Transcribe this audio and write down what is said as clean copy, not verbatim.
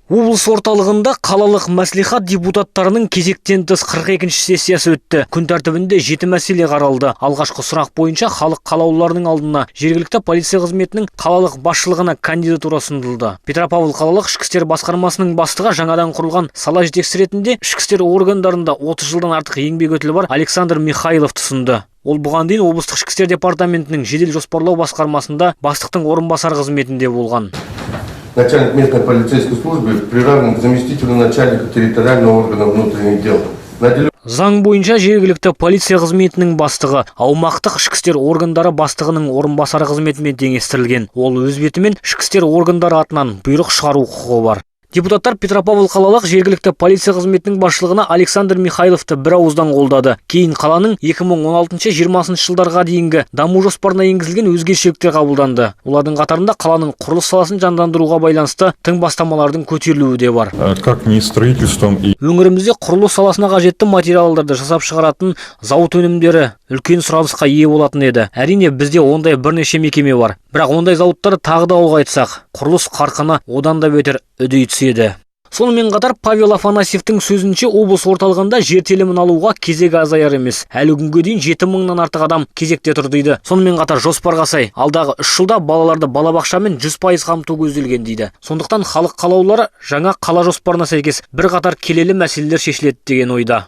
Облыс орталығында қалалық мәслихат депутаттарының кезектен тыс 42 сессиясы өтті. Күн тәртібінде жеті мәселе қаралды. Алғашқы сұрақ бойынша халық қалаулыларының алдына жергілікті полиция қызметінің қалалық басшылығына кандидатура ұсынылды. Петропавл қалалық ішкі істер басқармасының бастығы жаңадан құрылған сала жетекшісі ретінде ішкі істер органдарында 30 жылдан артық еңбек өтілі бар Александр Михайловты ұсынды. Ол бұған дейін облыстық ішкі істер департаментінің жедел жоспарлау басқармасында бастықтың орынбасары қызметінде болған. Начальник местной полицейской службы приравнен к заместителю начальника территориального органа внутренних дел. Наделен Заң бойынша жергілікті полиция қызметінің бастығы аумақтық ішкі істер органдары бастығының орынбасары қызметімен теңестірілген. Ол өз бетімен ішкі істер органдары атынан бұйрық шығару құқығы бар. Депутаттар Петропавл қалалық жергілікті полиция қызметінің басшылығына Александр Михайловты бір ауыздан қолдады. Кейін қаланың 2016-20 жылдарға дейінгі даму жоспарына енгізілген өзгешеліктер қабылданды. Олардың қатарында қаланың құрылыс саласын жандандыруға байланысты тың бастамалардың көтерілуі де бар. Как не строительством и Өңірімізде құрылыс саласына қажетті материалдарды жасап шығаратын зауыт өнімдері үлкен сұранысқа ие болатын еді. Әрине, бізде ондай бірнеше мекеме бар. Бірақ ондай зауыттарды тағы да ұлғайтсақ, құрылыс қарқыны одан да бетер үдей түседі. Сонымен қатар Павел Афанасьевтің сөзінше, облыс орталығында жер телімін алуға кезек азаяр емес. Әлі күнге дейін 7000-нан артық адам кезекте тұр дейді. Сонымен қатар жоспарға сай алдағы 3 жылда балаларды балабақшамен 100% қамту көзделген дейді. Сондықтан халық қалаулылары жаңа қала жоспарына сәйкес бірқатар келелі мәселелер шешіледі деген ойда.